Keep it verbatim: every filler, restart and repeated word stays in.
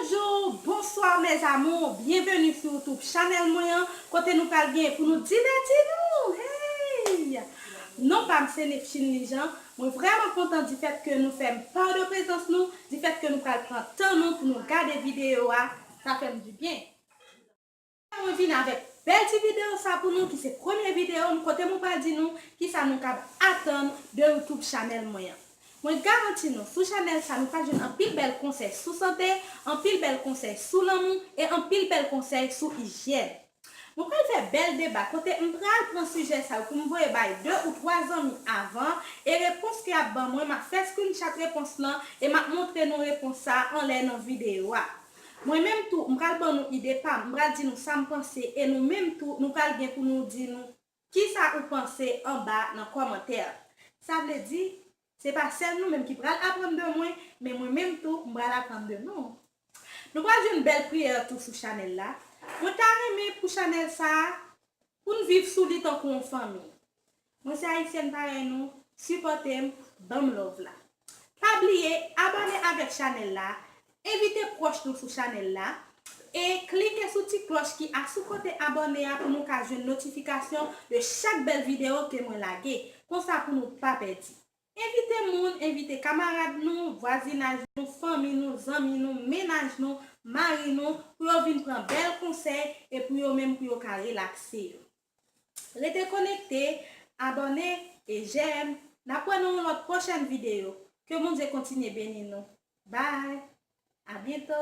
Bonjou, bonswa mes amours, byenveni sou YouTube chanèl mwen an, kote nou pral gen pou nou divèti nou. Hey! Non pa m se Nepchine Lijan. Mwen vrèman kontan di fèt ke nou fè m pa de prezans nou, di fèt ke nou pral pran tan nou pou nou gade videyo a. Sa fè m di byen. Mwen vin avèk bèl ti videyo sa pou nou, ki se premye videyo m kote mwen pral di nou kisa nou kab atann de YouTube chanèl mwen an. Mwen garanti nou, sou chanèl sa nou pral jwenn anpil bèl konsèy sou sante, anpil bèl konsèy sou lanmou e anpil bèl konsèy sou ijyèn. Mwen pral fè bèl deba kote m pral pran sijè sa yo pou m voye bay de ou twa zanmi avan, e repons ke y ap ban mwen, m ap fè screenshot repons lan e m ap montre nou repons sa anlè nan videyo a. Mwen menm tou, m pral ban nou ide pa m, m pral di nou sa m panse e nou menm tou, nou pral gen pou nou di nou kisa ou panse anba nan kòmantè. Sa vle di, se pa sèl nou menm ki pral aprann de mwen, men mwen menm tou, m pral aprann de nou. Nou pral jwenn bèl priyè tou sou chanèl la. Mwen ta renmen pou chanèl sa a, pou n viv sou li tankou yon fanmi. Mwen se Ayisyèn parèy nou, sipòte m, ban m love la. Pa bliye abòne avèk chanèl la, envite pwòch nou sou chanèl la, e klike sou ti klòch ki asou kote abòne a pou nou ka jwenn notifikasyon de chak bèl videyo ke mwen lage, konsa pou nou pa pèdi. Envite moun, envite kamarad nou, vwazinaj nou, fanmi nou, zanmi nou, mennaj nou, mari nou, pou yo vin pran bèl konsèy e pou yo menm pou yo ka relakse yo. Rete konekte, abòne e jèm. N ap wè nan yon lòt pwochèn videyo. Ke Bondye kontinye beni nou. Bye! A byento!